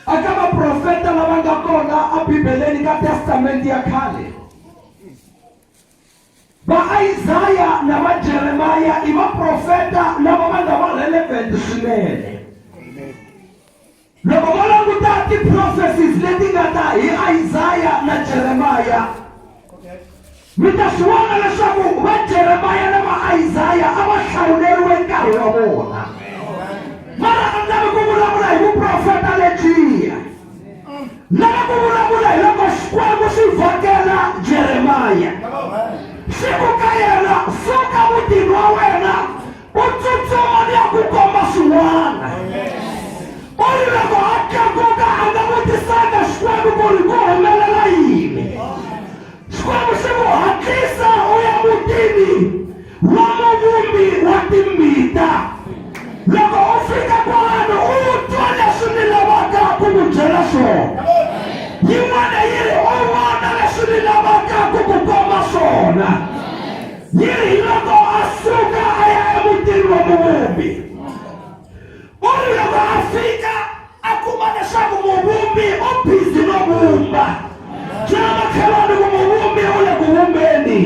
Aka vaprofeta lava nga kona eBibeleni ka Testamente ya khale, va Isaya na va Jeremiah i vaprofeta lava va nga va relevant swinene. Loko va languta ti-prophecies leti nga ta hi Isaya na Jeremiah, mi ta swi vona leswaku va Jeremiah na va Isaya a va hlawuleriwe nkarhi wa vona. Mara a ni lavi ku vulavula hi vuprofeta lebyiya. Lava ku vulavula hi loko Xikwembu xi vhakela Jeremiah. Xi ku ka yena, suka mutini wa wena u tsutsuma ni ya ku komba swin'wana. U ri loko a tlakuka a nga vutisanga Xikwembu ku ri ku humelela yini. Xikwembu xi ku hatlisa u ya mutini wa muvumbi wa timbita. Loko u fika kwalano u twa leswi ni lavaka ku ku byela swona. Yin'wana yi ri u vona leswi ni lavaka ku ku komba swona. Yi ri hiloko a suka a ya emutini wa muvumbi. U ri loko a fika a kuma leswaku muvumbi u bizi no vumba. Byela makhelwani ku muvumbi u le ku vumbeni.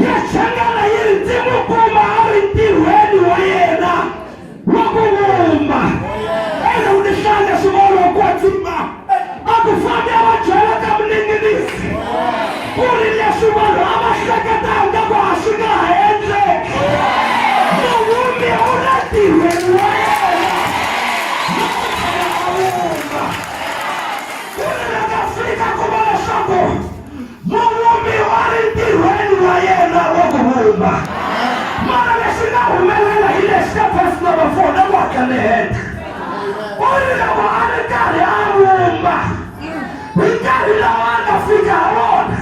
Ya changana yi ri ndzi n'wi kuma a ri ntirhweni wa yena wa ku vumba. Ene u ni hlaya leswi moya lowo kwetsima a ku fambi a va byela ka muninginisi ku ri leswi vanhu a va hleketanga ku a swi nga ha endleki. Muvumbi u le ntirhweni wa yena loko tlhela a vumba. Ku ri loko a fika kuma leswaku Muvumbi a ri ntirhweni wa yena wa ku vumba. Mara lexi nga humelela hi lexi ka verse number 4 na ku hatla ni heta. U ri loko a ri karhi a vumba hi nkarhi lowu a nga fika ha wona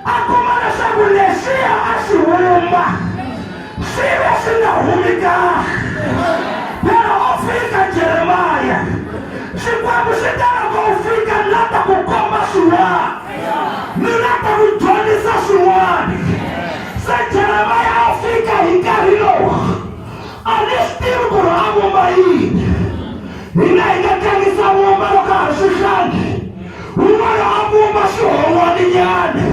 a kuma leswaku lexiya a xi vumba swi ve swi nga humi kahle. Lero u fika Jeremiah Xikwembu xi ta loko u fika la ta ku komba swin'wana ni la ta ku dyondzisa swin'wana. Se Jeremiah a fika hi nkarhi lowu a ni swi tivi ku ri a vumba yini. Hina hi nga tlangisa vumba loko ha ri swihlangi. Un'wana a vumba xihon'waninyana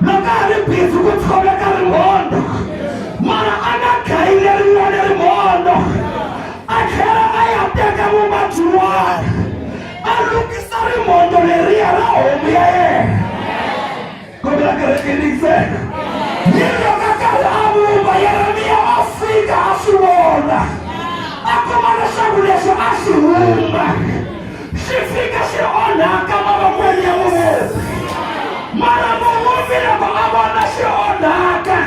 loko a ri busy ku tshoveka rimhondzo mara a nga gayi lerin'wana rimhondzo a tlhela a ya teka vumba byin'wana a lukisa rimhondzo leriya ra homu ya yena. Kombela kereke yi yingisela. Yi loko a karhi a vumba, Yeremiya a fika a swi vona, a kuma leswaku leswi a swi vumba swi fika swi onhaka mavokweni ya muvumbi. Mara muvumbi loko a vona swi onhaka,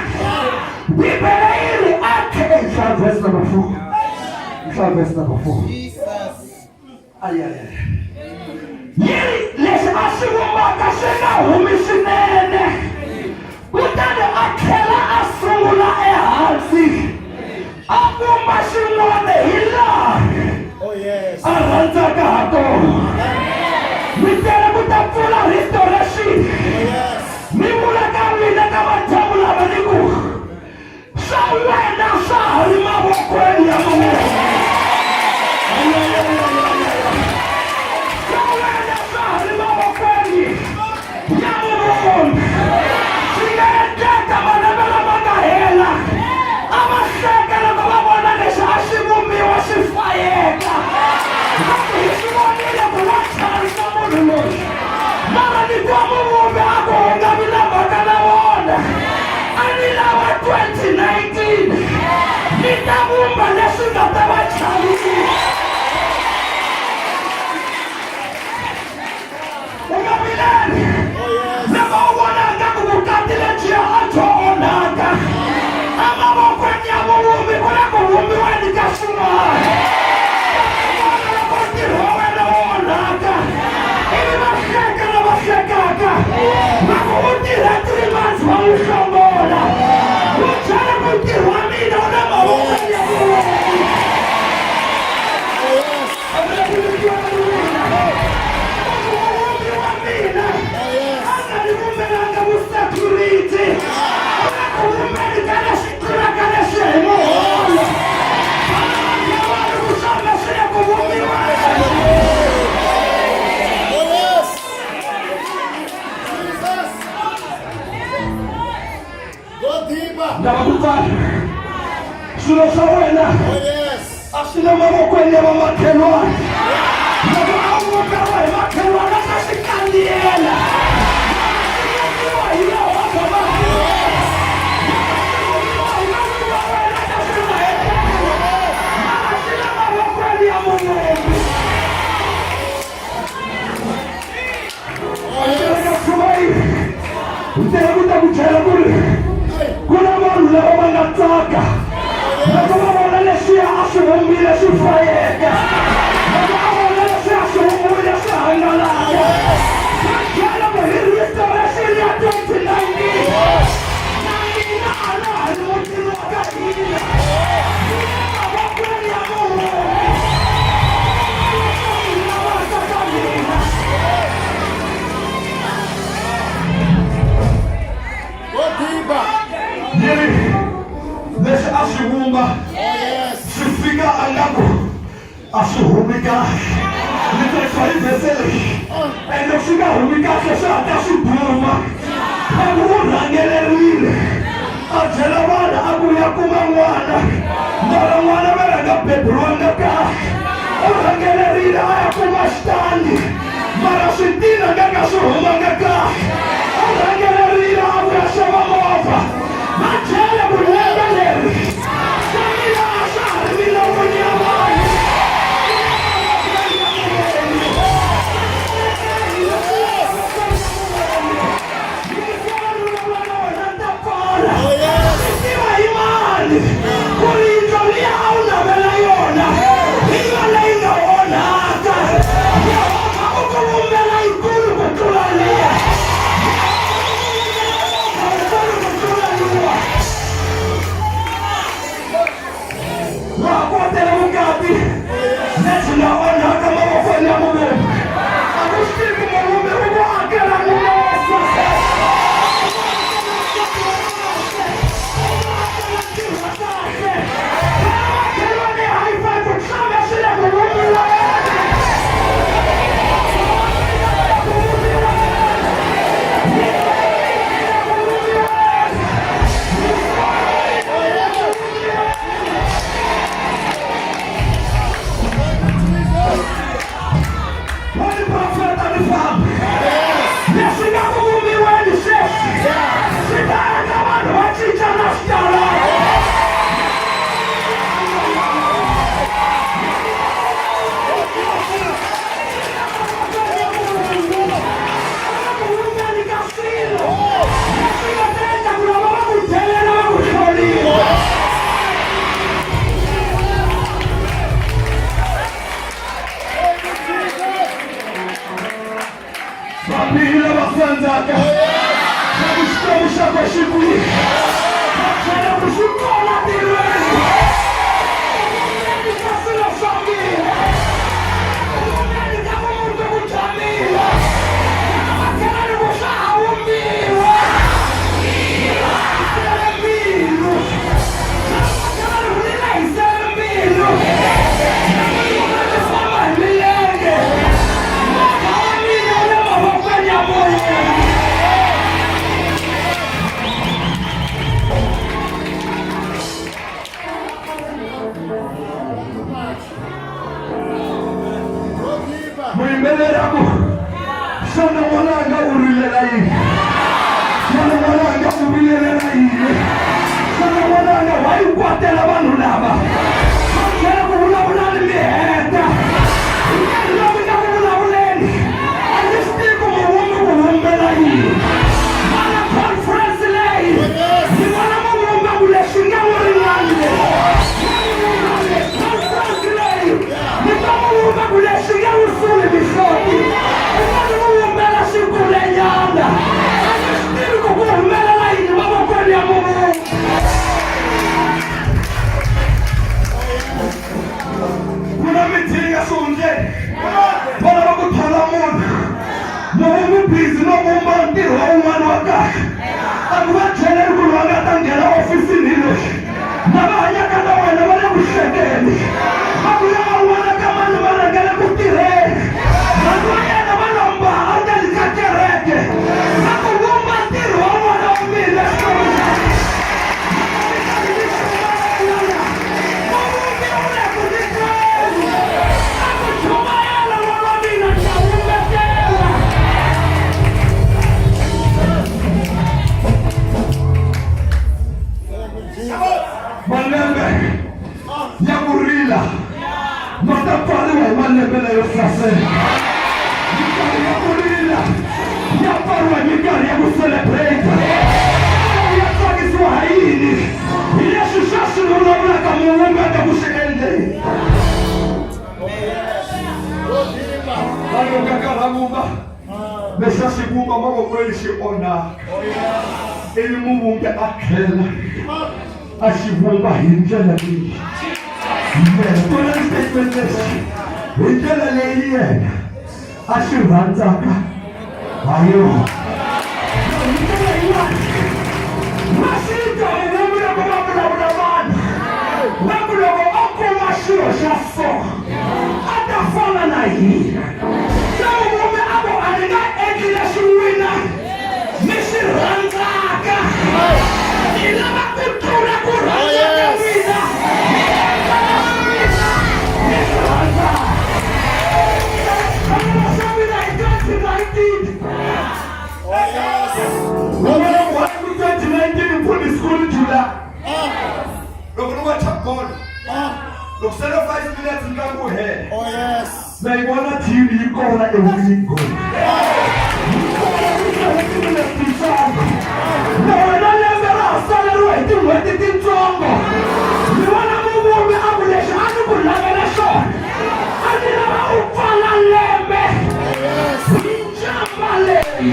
Bibele yi ri a tlhela verse number 4. Hlaya verse number 4. Ayayaya. Yi ri leswi a swi vumbaka swi nga humi swinene, kutani a tlhela a sungula ehansi a vumba xin'wana hi laha Oh, yes. a rhandzaka ha kona. Mi tele ku ta pfula restoration. Oh, yes. Mi vula ka mina ka madyambu lama ni ku swa wena swa ha ri mavokweni ya munhu. Swa wena swa ha ri mavokweni ya munhu. Swi nga endleka malembe lama nga hela a va hleka loko va vona lexi a xi vumbiwa xi fayeka. Va ku hi swi vonile ku wa chavisa munhu loyi. Mara ni twa muvumbi a ku u nga vi na mhaka na vona. A ni lava 2019 ni ta vumba leswi nga ta va A swi le mavokweni ya vamakhelwani. Loko a vumbiwa hi makhelwani a ta swi kandziyela. Swi vumbiwa hi Yehovha makhelwani. Swi vumbiwa hi vanhu va wena ta swi nahetela. Mara swi le mavokweni ya muvumbi. Ndzi ku ta ku byela ku ri ku na vanhu lava va nga tsaka loko va vona leswiya a swi vumbile swi fayeka loko a vona leswi a swi vumbile swi hangalaka va byela ku hi restoration ya 2019 na mina a na ha ri mutini wa ka hina mavokweni ya muvumbi. Go deeper. Yiri leswi a swi vumba swi fika a nga ku a swi humi kahle ni tsakisa hi vhese leyi ende swi nga humi kahle swi hatla swi duma vanhu u rhangelerile a byela vanhu a ku ya kuma n'wana mara n'wana va nga beburiwanga kahle u rhangelerile a ya kuma xitandi mara switina nga ka swi humanga kahle u rhangelerile a ku ya xava movha va byele ku lembe leri swa mina a swa ha ri milawini ya vanhu. Tiva hi mani ku ri yindlu liya a wu navela yona hi yona leyi nga onhaka. Yehovha u ku vumbela yikulu ku tlula liya. Yikulu ku tlula liya. Wa ha kotela vukati lebyi nga onhaka mavokweni ya muvumbi. A ku swi tivi ku muvumbi u ku akela nuna wa saseka. Profeta ni famba leswi nga ku vumbiweni sweswi swi ta endla vanhu va cinca na switalati. Swilo leswi nga ta endla ku lava va ku delela va ku hlonipha. Vabihi lava sandzaka xa ku Xikwembu xa ka xi kwihi va byela ku xi kona tilweni ka swilo swa mina kumeni ka vumundzuku bya mina makhelani ku swa ha vumbiwa hisele mbilu makhelani ku ni lehisele mbilu famba hi milenge movha wa mina wu le mavokweni ya moyeni. Go deeper. Muyimbeleri a ku xana n'wananga u rilela yini xana n'wananga u vilelela yini xana n'wananga wa yi kwatela vanhu lava va tlhela ku vulavula ni mi heta hi nkarhi lowu mi nga ku vulavuleni a ndzi swi tivi ku muvumbi ku vumbela yini mara conference leyi ndzi vona muvumbi a ku leswi nge wu ringani leswi conference leyi ni twa muvumbi a ku leswi nge wu suli mihloti u fanele ku vumbela swikulenyana a ndzi swi tivi ku ku humelela yini mavokweni ya muvumbi. yo saseka. Minkarhi ya ku rila ya pfariwa hi minkarhi ya ku celebrate. Ya tsakisiwa ha yini? Hi leswi swa swi vulavulaka muvumbi a ta ku swi endleni. Vanhu ka karha vumba lexi a xi vumba mavokweni xi onhaka ivi muvumbi a tlhela a xi vumba hi ndlela leyi yena tona statement lexi hi ndlela leyi yena a xi rhandzaka ha yona hi ndlela yin'wana va xi twa muvumbi loko va vulavula vanhu va ku loko o kuma xilo xa so a ta fana na hina se muvumbi a ku a ni nga endli leswi n'wina mi swi rhandzaka ni lava ku tlula ku rhandza ka n'wina ni endla leswi n'wina mi swi rhandzaka vana swa mina hi 2019 2019 mfundhisi kulu July loko ni wacha bolo loko sele 5 minutes ntlangu wu hela Oh yes. na yi vona team yi kona ewinning goal yi kona ku sele timinete titsongo na wena lembe ra ha saleriwa hi tin'hweti tintsongo ni vona muvumbi a ku lexi a ni ku lavela xona a ni lava u pfala lembe hi njamba leyi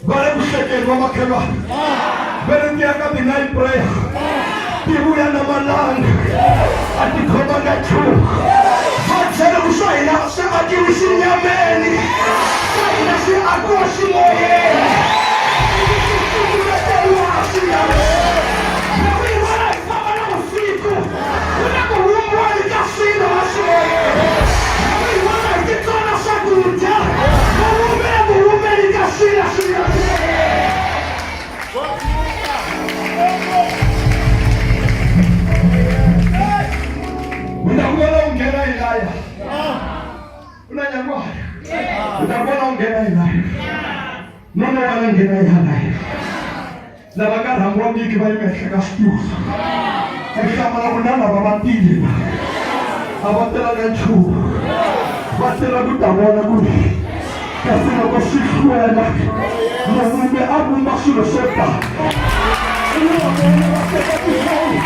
Va le ku hlekeni vamakhelwana va ri tiya ka midnight prayer ti vuya na malanga a ti khomanga nchumu va byela ku swa hina swi akiwi xinyameni swa hina swi akiwa ximoyeni swi xinyameni loko hi vona hi famba na vusiku ku na ku humbiwani ka swilo wa ximoyeni loko hi vona hi titsona swakudya ku humele ku humeli ka swilo xinyameni U ta ku vona u nghena hi laya u na nyangwana u ta ku vona u nghena hi laya nuna wa nghena hi halaya lava nga rhambiwangiki va yime henhla ka switulu u hlamala ku na lava va tile a va telanga nchumu va tela ku ta vona ku ri kasi loko swi hlwela muvumbi a vumba swilo swo tala ivi va vona va teka tifoni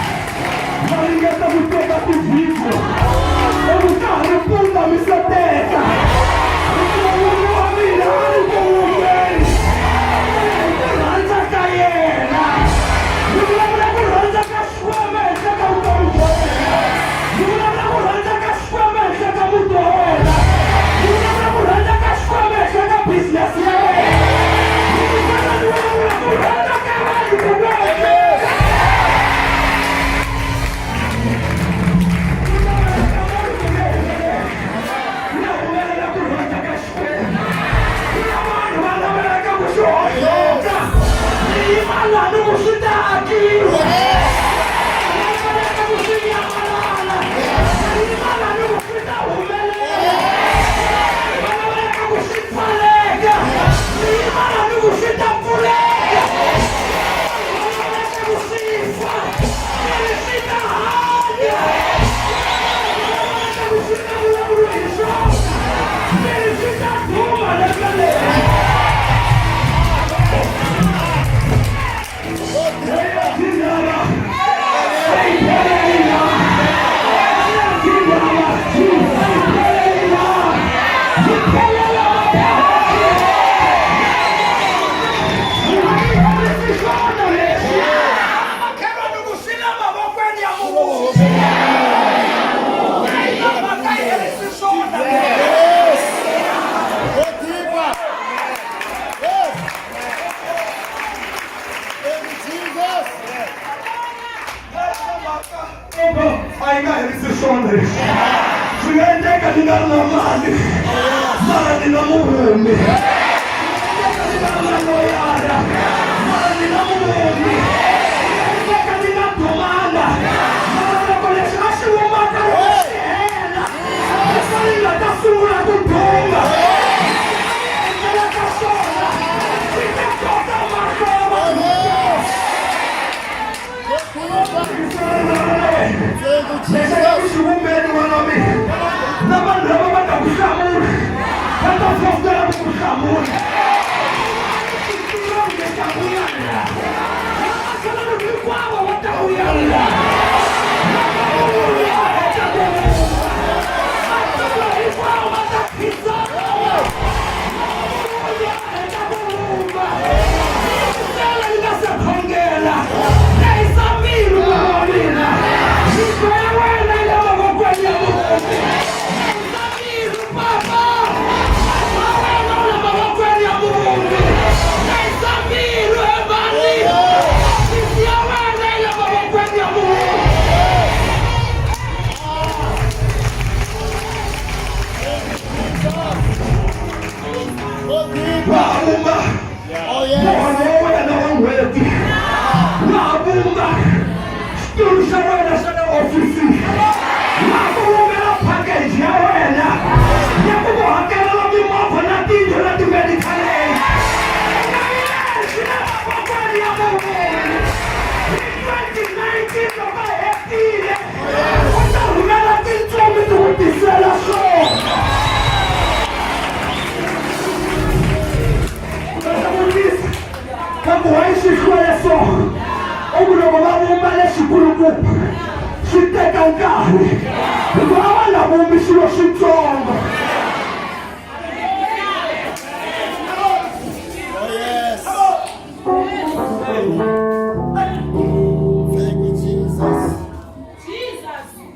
va ringeta ku teka tivhidiyo eku ka ha ri punda mi se teka hikuva n'wini wa mina a ri ku vumbeni hi ku rhandza ka yena ni vulavula ku rhandza ka Xikwembu ehenhla ka vutomi bya wena ni vulavula ku rhandza ka Xikwembu ehenhla ka muti wa wena ni vulavula ku rhandza ka Xikwembu ehenhla ka business ya wena ni vulavula ni vulavula ku rhandza ka vanhu kunene. nga ri na mali mara ni na muvumbi swi nga endleka ni nga ri na loyara mara ni na muvumbi swi nga endleka ni nga dumanga mara loko leswi a swi vumbaka loko swi hela hi ni nga ta sungula ku duma endlela ka swona swi ta kota mahlo ya vanhu. Xivumbeni n'wana wa mina na vanhu lava va nga ku hlamula va ta fositela ku ku hlamula. Hinkwavo va ta vuyelela hinkwavo va ta khinsama. Go deeper. Wa vumba Oh, yes. muholo wa wena wa n'hweti, wa vumba xitulu xa wena xa le ofisini, wa ku vumbela package ya wena ya ku ku hakelela mimovha na tiyindlu na ti-medical aid. U nga yi endli na mavokweni ya muvumbi. Hi 2019 loko a hetile u ta rhumela tintsumi ti ku tisela swona. Vutisa ka ku wa yi swi hlwele so u ku loko va vumba lexikulukumba swi teka nkarhi hikuva a va nga vumbi swilo switsongo. Oh, yes. Thank you, Jesus.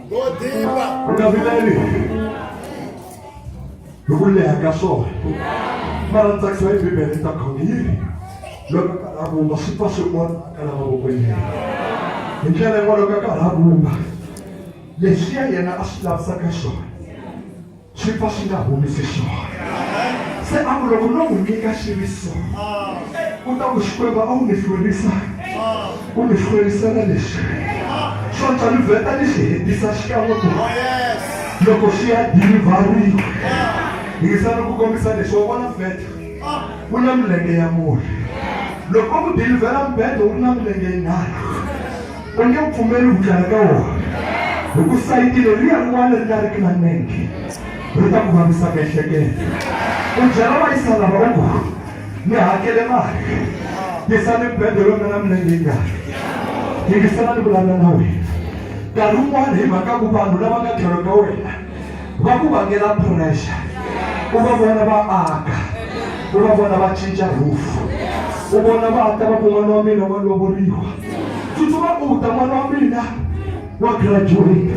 Go deeper. U nga vileli hi ku leha ka swona mara ni tsakisiwa hi Bibele ta khonge yi ri loko a karhi a vumba swi pfa swi onhaka la mavokweni ya yena hi ndlela yin'wana loko a karhi a vumba leswiya yena a swi lavisaka swona swi pfa swi nga humisi swona. Se a ku loko no n'wi nyika xi ri so u ta ku Xikwembu a wu ni hlwerisa u ni hlwerisela leswi swo antswa ni vheta ni xi hetisa xikan'we ku Oh, yes. loko swi ya dilivhariwa. Yingisani ku kombisa leswi wa vona vheta wu na milenge ya mune loko ku dilivhela mubedo wu ri na milenge yinharhu u nge pfumeli ku tlala ka wona hi ku sayiti leriya rin'wana ri nga riki na nenge ri ta ku vavisa miehleketo. U byela vayisa lava u ku ni hakele mali tisani mubedo lowu nga na milenge yingani. Yingisela ni vulavula na wena nkarhi wun'wana hi mhaka ku vanhu lava nga tlhelo ka wena va ku vangela pressure u va vona va aka u va vona va cinca roof u vona va ta va ku n'wana wa mina wa lovoriwa tsutsuma u ta n'wana wa mina wa graduate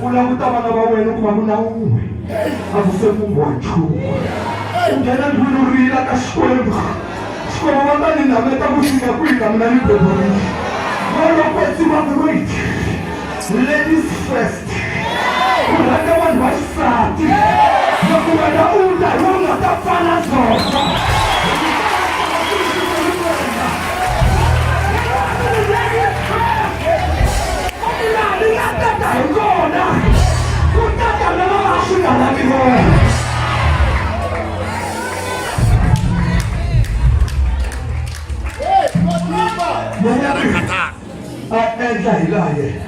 u languta vana va wena u kuma ku na wun'we a ku se vumbiwa nchumu u nghena ndlwini u rila ka Xikwembu. Xikwembu va ta ni nameta ku fika kwihi na mina ni beburiwe vona kwetsima ku wait ladies first ku rhanga vanhu va xisati loko wena u ta hi wona nga ta pfala dzovo. Laha nga tata hi kona ku tata lava va swi nga lavi vona. Hey, go deeper. A endla hi laha yena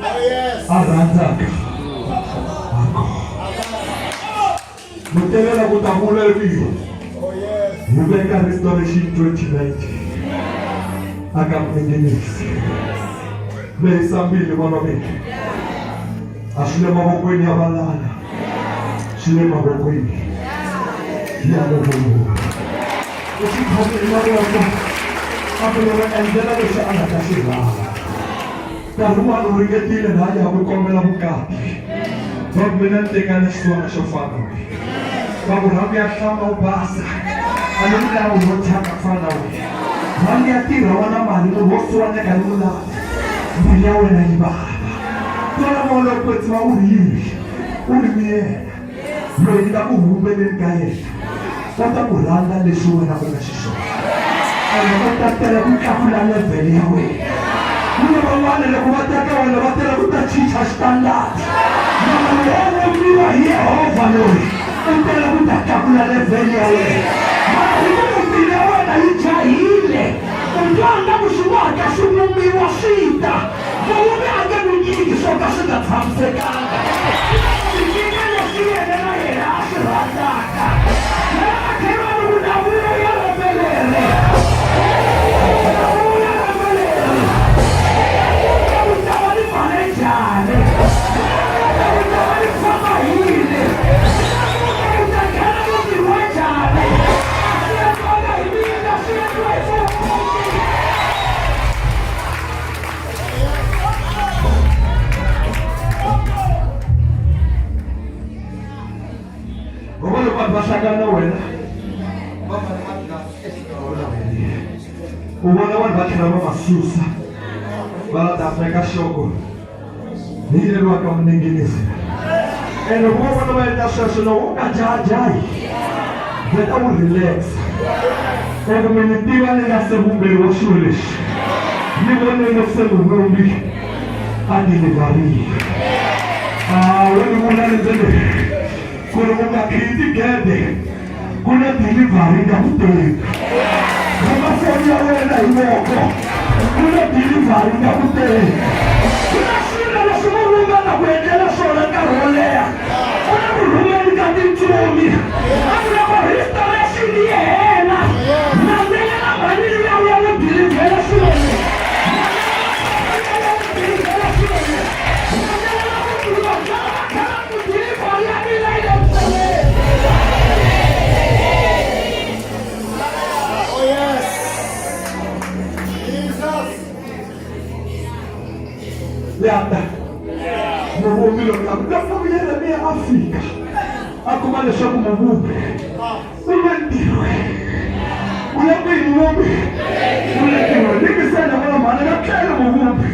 Oh, yes. a rhandzaka hakona. Mutelela ku ta vuleriwa. Oh, yes. Hi veka Restoration 2019 aka Mnengenisi lehisa mbilu vana mina a swi le mavokweni ya valala swi le mavokweni ya muvumbi. U swi khome hi mavoko a ku loko endlela leswi a nga ta swi lava. Nkarhi wun'wana u ringetile laha ya ku kombela vukati va ku mina ni tekane xisiwana xo fana na wena va ku rhangu ya hlamba u basa a ni n'wi lavi wo thyaka ku fana na wena rhangu ya tirha wa na mali munhu wo siwaneka ni n'wi lavi mbilu ya wena yi vava tona moya lowo kwetsima u ri yini u ri miyela. Loyi ni nga ku humeleni ka yena u ta ku rhandza leswi wena u nga xiswona ene u ta tela ku tlakula levhele ya wena. Ku na van'wana loko va ta ka wena va tela ku ta chicha xitandati, mara loyi wo vumbiwa hi Yehovha loyi u tela ku ta tlakula levhele ya wena. Mara hi ku mbilu ya wena yi jahile, u twa nga ku swi nga hatla swi vumbiwa swi ta. Muvumbi a nge ku nyiki swo ka swi nga tshamisekanga. Ku nyika leswi yena na yena a swi rhandzaka. Byela makhelwani ku na vuya lembe leri. Na vuya lembe leri. Ku ta va ni mali njhani? Ku ta va ni famba hi yini? Ku ta nghena mutini wa njhani? A swi endliwanga hi mina, swi endliwa hi muvumbi. Ngoba loko vanhu va hlangana na wena va u vona vanhu va tlhela va va susa va la ta veka xoko hi yileriwa ka munengenisi ene loko va vona va endla sweswo loko u nga jahajahi veta u relax ene mi ni tiva ni nga se vumberiwa xilo lexi ni vonile se muvumbi a deliverile a wo ni vula ni ndzeni ku ri u nga khiti gede ku na delivery nga ku teni khoma foni ya wena hi voko ku na delivery nga ku teni ku na swilo leswi muvumbi a nga ku endlela swona nkarhi wo leha ku na ku rhumeni ka tintsumi a ku loko restoration yi hela landzelela mhani liya u ya n'wi dilivhela swilo leswi. Oh yes. Jesus. Yanda. Muvumbi loyi a ku loko Yeremiya a fika a kuma leswaku muvumbi u le ntirhweni. U le kwihi muvumbi? U le ntirhweni. Yingisela n'wana mhani nga tlhela muvumbi.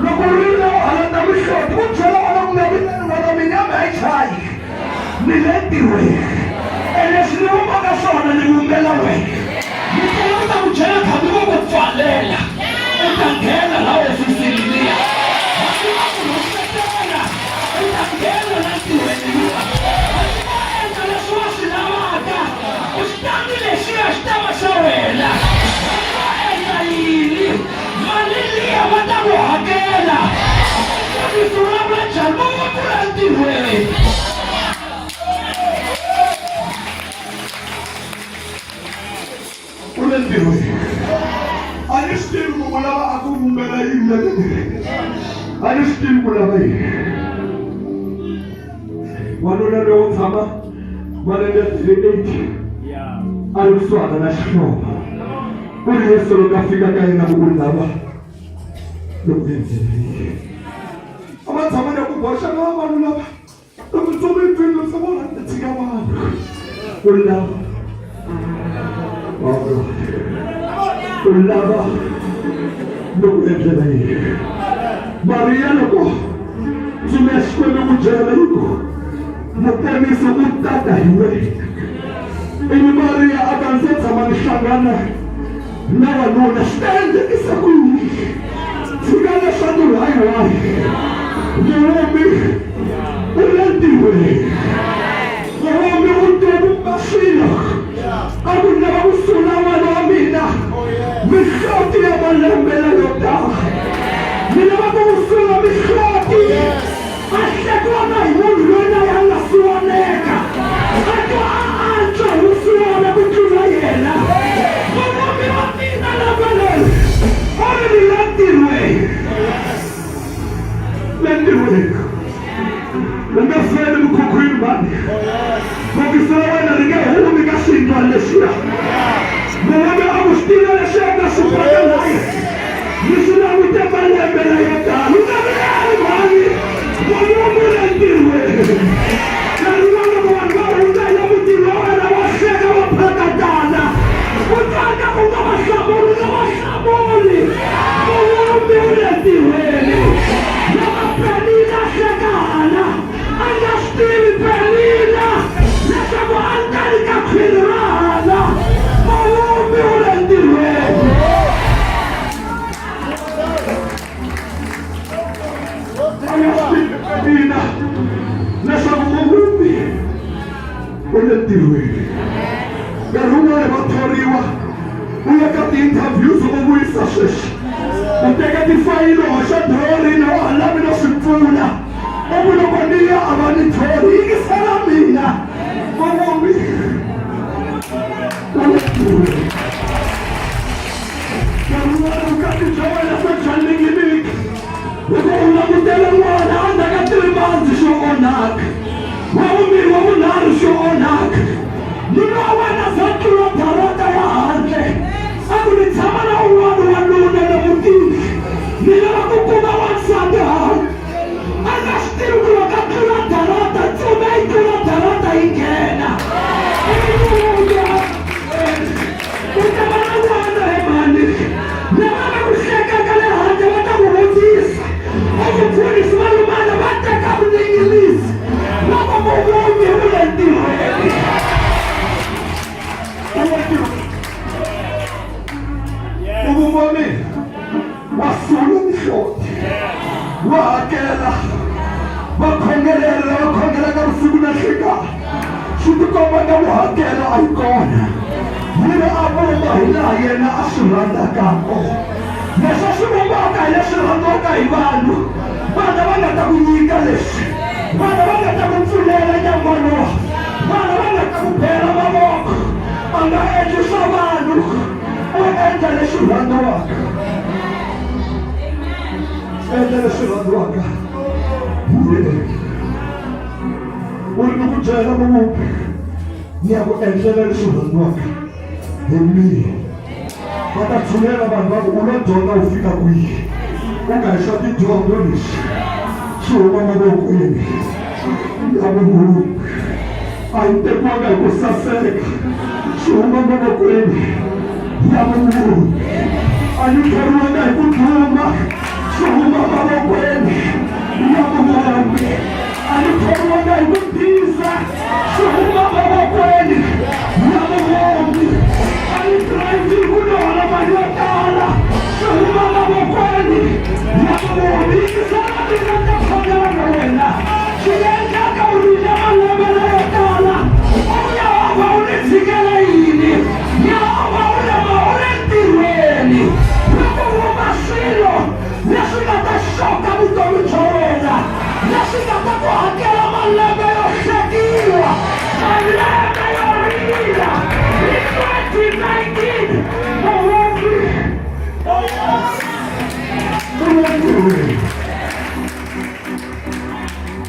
Loko u rila u halata mihloti ku byela wena ku nga vileli n'wana minyama a yi chayi. Ni le ntirhweni. E leswi ni vumbaka swona ni vumbela wena. Ni tlhela ku ta ku byela khambi vo ku pfalela. U ta nghena la hofisini liya. Hambi va ku rhuketela, u ta nghena la ntirhweni luwa. Hambi va endla leswi va swi lavaka, u xitandi lexiya xi ta va xa wena. Hambi va endla yini, mali liya va ta ku hakela. Mfundhisi u vulavula njhani? Va va pfula ntirhweni. U le ntirhweni. A ni swi tivi ku u lava a ku vumbela yini le ntirhweni. A ni swi tivi ku lava yini. Wanuna loyi wo tshama malembe ya 38 a ri kusuhana na xihlovo. U ri Yesu loko a fika ka yena ku u lava loko endzela yini. A va tshama na ku boxa na vavanuna va loko ntsumi yi twile ndzi vona ndzi tshika vanhu u lava u lava loko endlela yini Mariya loko ntsumi ya Xikwembu ku byela yi ku muponisi u tata hi wena ivi Mariya a ta ndzi tshama ni hlangana na wanuna swi ta endlekisa ku yini tshika leswaku hayiwayi muvumbi u le ntirhweni muvumbi u tevumba swilo a ku lava ku sula n'wana wa mina mihloti ya malembe layo tala ni lava ku ku sula mihloti a hlekiwa na hi munhu loyi na ya nga siwaneka a twa a antswa hi vusiwana ku tlula yena muvumbi wa mina lavaleni a ri ni le ntirhweni le ntirhweni u nge feli mukhukhwini mani bokisi ra wena ri nge humi ka swiyindlwana leswiya muvumbi a ku swi tiva leswi a nga swi paka laye ni swi langute malembe layo tala u nga vileli mhani muvumbi u le ntirhweni nkarhi wun'wana loko vanhu va hundza hi le mutini wa wena va hleka va phakatana u tsaka u nga va hlamuli u nga va hlamuli muvumbi u le ntirhweni loko penina hlekana a nga swi tivi penina. ntirhweni nkarhi wun'wani va thoriwa u ya ka ti-interviews u vuyisa sweswi u teka tifayili u hoxa drorini wa ha lavi no swi pfula u ku loko ni ya a va ni thori yingisela mina muvumbi u le ntirhweni nkarhi wun'wani vukati bya wena se bya ninginika loko u langutele n'wana endzhaku ka 3 months xo onhaka wa vumbirhi wa vunharhu xo onhaka nuna wa wena za tlula darata ya handle a ku ni tshama na un'wana wanuna le mutini ni lava ku kuma wansati hala a nga swi tivi ku loko a tlula darata ntsumi a yi tlula darata yi nghena u ta va na n'wana he mhani lava va ku hlekaka le handle va ta ku vutisa u mupfunisi va lumana va teka vuninginisi loko muvumbi u le ntirhweni u le ntirhweni muvumbi wa mina wa sula mihloti wa hakela va khongelela lava khongelaka vusiku na nhlikani swi tikomba nga ku hakela a yi kona yi ri a vumba hi laha yena a swi rhandzaka kona leswi a swi vumbaka hi leswi rhandziwaka hi vanhu vana va nga ta ku nyika leswi vana va nga ta ku pfulela nyangwa lowa vana va nga ta ku bela mavoko a nga endli swa vanhu u endla leswi rhandziwaka endla leswi rhandziwaka hi yena u ri ni ku byela muvumbi ni ya ku endlela leswi rhandziwaka hi mina va ta tshunela vanhu va ku u lo dyondza u fika kwihi u nga hi swa tidyondzo leswi swi huma mavokweni ya muvumbi a yi tekiwanga hi ku saseka swi huma mavokweni ya muvumbi a yi thoriwanga hi ku duma swi huma mavokweni ya muvumbi a yi thoriwanga hi ku biza swi huma mavokweni ya muvumbi a yi drive hi ku nohola mali yo tala swi huma mavokweni ya muvumbi yingisela mina ta khongela na wena swi endlaka u rila malembe layo tala u Yehovha u ni tshikela yini Yehovha u lama u le ntirhweni loko vumba swilo leswi nga ta xoka vutomi bya wena leswi nga ta ku hakela malembe yo hlekiwa malembe yo rila hi 2019 muvumbi u le ntirhweni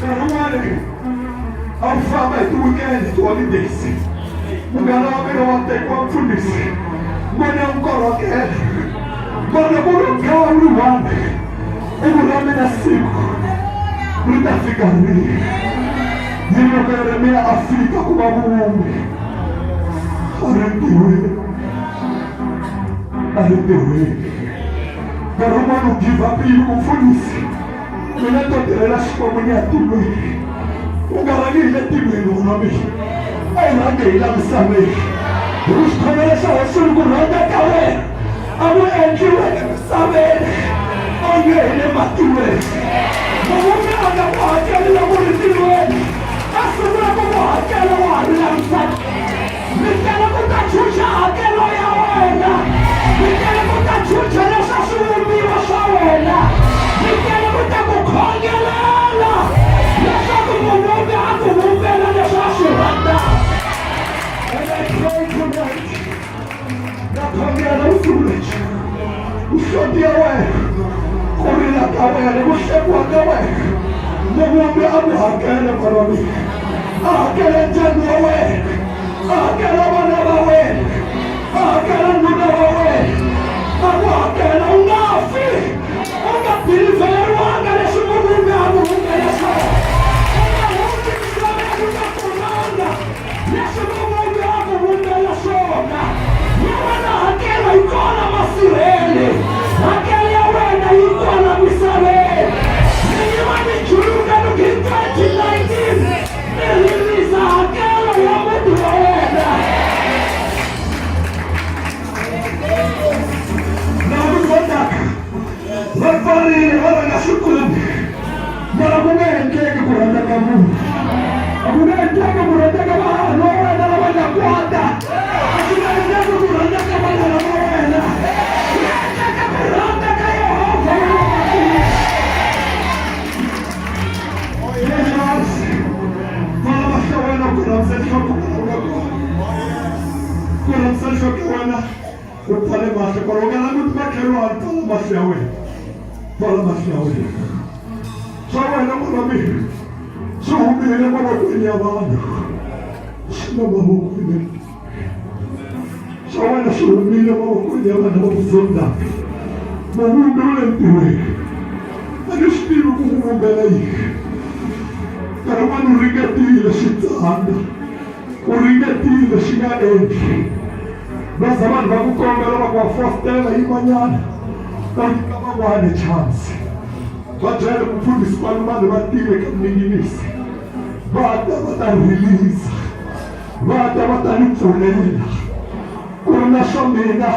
nkarhi wun'wani a wu famba hi ti-weekend ti-holidays munghana wa mina wa tekiwa mfundhisi n'wana ya nkorhokela mara ku ri kha wu ri one i ku ra mina siku ri ta fika rini hi loko Yeremiya a fika ku va vumbi a ri ntirhweni a ri ntirhweni nkarhi wun'wana u give up-ile ku mfundhisi mina ni to tirhela Xikwembu ni ya tilweni u nga rhangi hi le tilweni wena mina a hi rhange hi la misaveni hi ku xikhongelo xa hosi ri ku rhandza ka wena a ku endliwe emisaveni onge hi le matilweni muvumbi a nga ku hakeli loko ri tilweni a sungula ku ku hakela wa ha ri la misaveni mi tele ku ta chucha hakelo ya wena mi tele ku ta chucha leswa swivumbiwa swa wena mi tele ku ta ku khongelela leswaku muvumbi a ku vumbela leswi a swi rhandzaka And I pray tonight na khongela vusiku lebyi nhloti ya wena ku rila ka wena ku hlekiwa ka wena muvumbi a ku hakela n'wana wa mina a hakela ndyangu wa wena a hakela vana va wena a hakela nuna wa wena a ku hakela u nga fi u nga bilivheleriwanga leswi muvumbi a ku vumbela swona u nga hundzi misaveni u nga kumanga leswi muvumbi a ku vumbela swona ya wena hakelo yi kona masirheni hakelo ya wena yi kona misaveni ni yima ni juluka loko hi 2019 ni ririsa hakelo ya muti wa wena lava va pfarile va va nga swi kumi mara ku nge endleki ku rhandza ka munhu a ku nge endleki ku rhandza ka vanhu wa wena lava U pfale mahlo kwala u nga languti makhelwani, pfala mahlo ya wena, pfala mahlo ya wena. Swa wena n'wana wa mina swi humile mavokweni ya vanhu, swi le mavokweni swa wena swi humile mavokweni ya vanhu va ku zondaka. Muvumbi u le ntirhweni, a ni swi tivi ku ku vumbela yini. Nkarhi wun'wana u ringetile swi tsanda, u ringetile swi nga endli. Va za vanhu va ku kombela va ku wa fostela yin'wanyana, va nyika van'wana chance. Va byele ku mfundhisi kwanu vanhu va tile ka minginisi, va ta va ta release, va ta va ta ni pfulela ku ri na swa mina.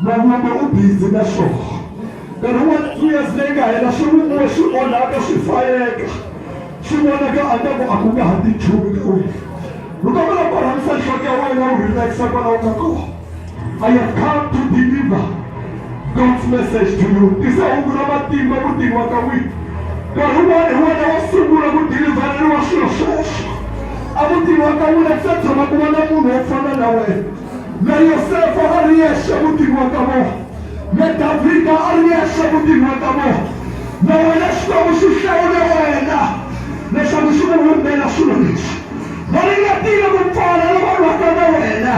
Muvumbi u busy na swona. Nkarhi wun'wana 2 years leyi nga hela swi vumbiwe swi onhaka swi fayeka swi vonaka angaku a ku nga ha ti nchumu ka wena. Ni kombela ku rhangisa nhloko ya wena u relaxa kwala u nga kona. I have come to deliver God's message to you. Tisa hungu ra matimba mutini wa ka n'wina. Nkarhi wun'wana hi wena wo sungula ku delivereriwa swilo sweswo. Emutini wa ka n'wina ku se tshama ku va na munhu wo fana na wena. Na Yosefa a ri yexe mutini wa ka vona, na Davhida a ri yexe mutini wa ka vona. Na wena Xikwembu xi hlawule wena leswaku xi ku vumbela swilo leswi. Va ringetile ku pfala lava lwaka na wena,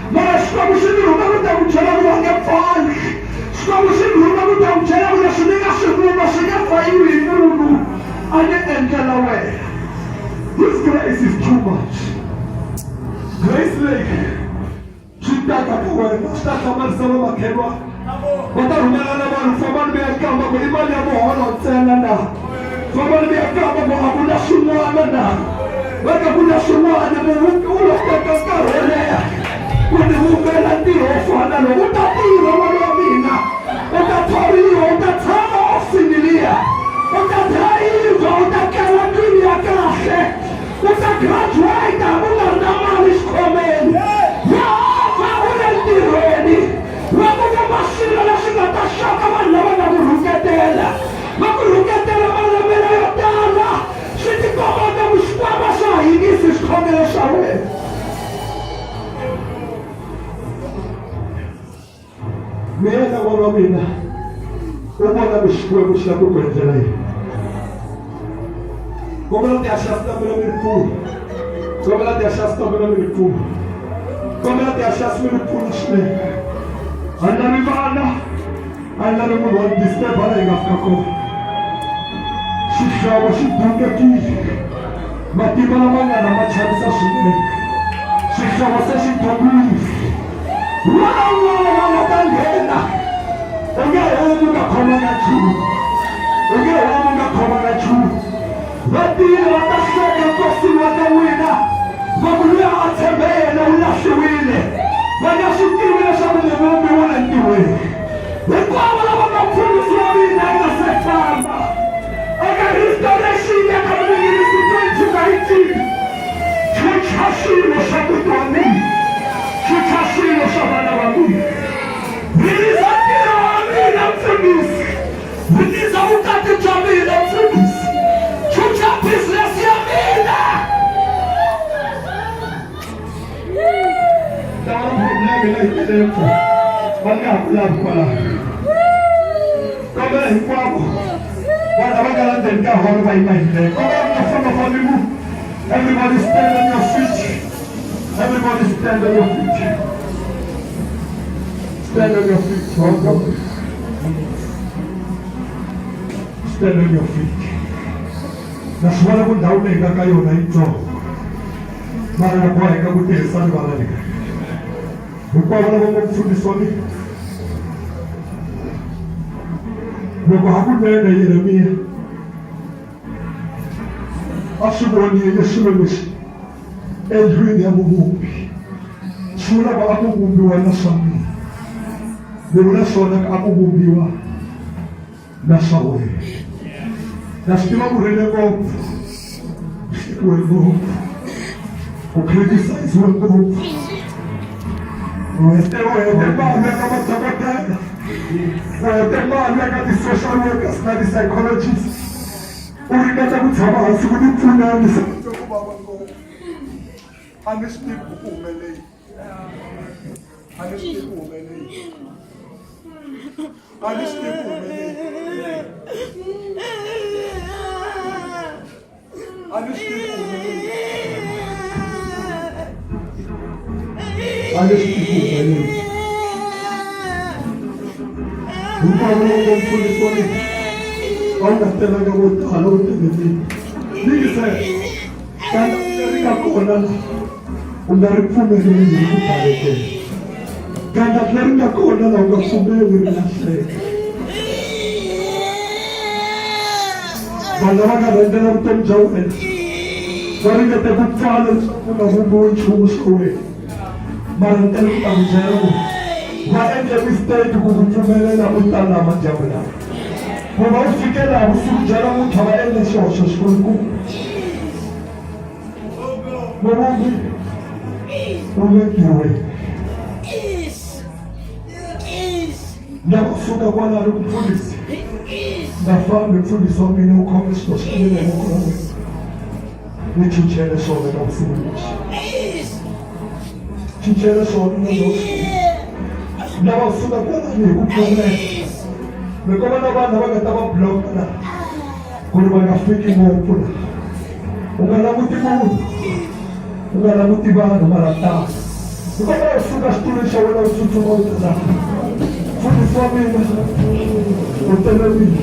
mara Xikwembu xi ni rhuma ku ta ku byela ku va nge pfali. Xikwembu xi ni rhuma ku ta ku byela ku leswi ni nga swi vumba swi nge fayiwi hi munhu, a ni endlela wena. This grace is too much. Grace leyi swi taka ka wena swi ta hlamarisa vamakhelwani. Va ta rhumela na vanhu, fambani mi ya kamba ku i mali ya muholo ntsena na, fambani mi ya kamba ku a ku na swin'wana na. Va ka ku na swin'wana, muvumbi u lo teka nkarhi wo leha ku ni vumbela ntirho wo fana lowu. U ta tirha n'wana wa mina, u ta thoriwa, u ta tshama ofisini liya, u ta dirayivha, u ta tlela ndlwini ya kahle. U ta graduate u nga ri na mali xikhwameni. Yehovha u le ntirhweni wa ku vumba swilo leswi nga ta xoka vanhu lava nga ku rhuketela. Va ku rhuketela malembe layo tala, swi tikomba onge ku Xikwembu a xa ha yingisi swikhongelo swa wena. Mina n'wana wa mina u vona ku Xikwembu xi lava ku ku endlela yini. Kombela tiaxasi ta mina mi ri pfuna, kombela tiaxasi ta mina mi ri pfuna, kombela tiaxasi mi ri pfuna swinene. A ni lavi vana, a ni lavi munhu wa disturb la hi nga fika kona. Xihlovo xi dungekile, matimba lama nga na ma chavisa swinene. Xihlovo se xi dungile. Un'wana na un'wana la nga ta nghena u nge humi u nga khomanga nchumu, u nge humi u nga khomanga nchumu. Va tile va ta hleka nkosini wa ka n'wina, va ku luya a tshembe yena u lahliwile. Va nga swi tivi leswaku muvumbi wa le ntirhweni. Hinkwavo lava nga mfundhisi wa mina yi nga se famba eka restoration ya ka Mninginisi 2019. Chucha swilo swa muti wa mina, chucha swilo swa vana va mina. Release ntirho wa mina mfundhisi, release vukati bya mina mfundhisi, chucha business ya mina. Tawara problem la yi tele ngopfu, va nga ha ku lavi kwalaho. Kombela hinkwavo vanhu lava nga la ndzeni ka holo va yima hi milenge. Kombela ku nga fambafambi munhu. Everybody stand on your feet. Everybody stand on your feet. Stand on your feet. Welcome. Stand on your feet. Na swi vona ku ndhawu leyi nga ka yona yitsongo. Mara na boheka ku tirhisa rivala leri. Hinkwavo lava nga mfundhisi wa mina. Loko hakunene Yeremiya a swi vonile swilo leswi endlwini ya muvumbi, swi vula ku a ku vumbiwa na swa mina, ni vula swona ku a ku vumbiwa na swa wena. Na swi tiva ku rile ngopfu, ku hlekiwe ngopfu, ku criticize-iwe ngopfu. U hete mali eka madokodela, u hete mali eka ti-social workers na ti-psychologists, u ringeta ku tshama hansi ku ni pfunani se ku vava ngopfu. A ni swi tivi ku ku humelele yini. A ni swi tivi ku humelele yini. A ni swi tivi ku humelele yini. A ni swi tivi ku humelele yini. A ni swi tivi ku humelele yini. Hinkwavo loko mfundhisi wa mina a wu nga telanga vo tala u tele mina. Yingisela, tala leri nga kona la u nga ri pfumeleli hi ku balekela. Gandla leri nga kona la u nga pfumeli ri lahleka. Vanhu lava nga rhendzela vutomi bya wena va ringete ku pfala leswaku u nga vumbiwi nchumu swa wena. Mara ni tele ku ta ku byela ku va endle mistake ku ku pfumelela u ta laha madyambu lawa. Ku va u fike laha vusiku bya namuntlha va endle xihoxo xikulukumba. Muvumbi u le ntirhweni. Na kusuka kwalano ku mfundhisi nga fambi mfundhisi wa mina u khome swilo swa mina hi voko ra wena ni chuchele swona ka vusiku lexi chuchele swona na lava suka kwalano hi ku pfumela mi komba na vanhu lava nga ta va bloka la ku ri va nga fiki ngopfu la u nga languti munhu u nga languti vanhu mara tano hi kombela u suka xitulwini xa wena u tsutsuma u ta laha mfundhisi wa mina u tele mina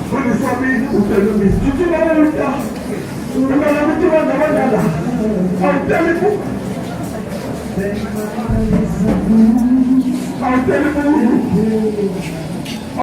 mfundhisi wa mina u tele mina tsutsuma u ta u nga languti vanhu lava nga laha a wu teli ku a wu teli munhu.